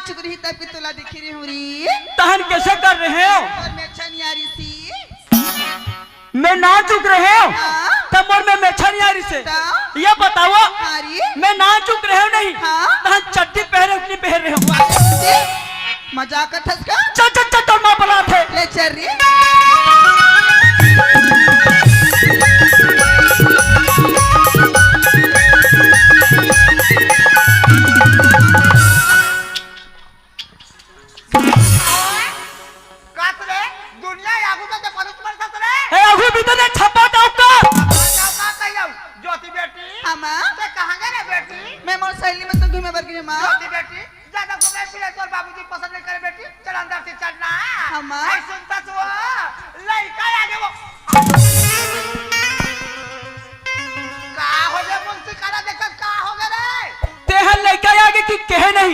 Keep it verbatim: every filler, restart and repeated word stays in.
चुक रही तब के तोला देखे रहे हूँ रे। तहन कैसे कर रहे हो? और मैं अच्छा नहीं आ रही थी। मैं ना चुक रहे हो? हाँ। तब मोर में मेछा नहीं आ रही से। तो? ये बताओ। हाँ रे। मैं ना चुक रहे हो नहीं? हाँ। तहन चड्डी पहरे उतनी पहन रहे हो। मजाक करथस का? चल, चल, चल, तोर माँ बलाथे। ले चल रे। कात रे, दुनिया आगू में तो पलुस मर सत रे। ए, आगू भी तो ने छपा था उसका। का कहियो, ज्योति बेटी? हाँ, माँ। ते कहाँ गए रे बेटी? मैं मोर सहेली में तो घूमे बर गई, माँ। ज्योति बेटी, ज्यादा घूमे फिरे तोर बाबूजी पसंद नहीं करे बेटी। चल अंदर से चलना है। हाँ, माँ। ऐ सुनता तो, लइका आ गए वो। का हो गए मुंशी काला देखत, का हो गए रे? तेहर लइका आ गए कि कहे नहीं?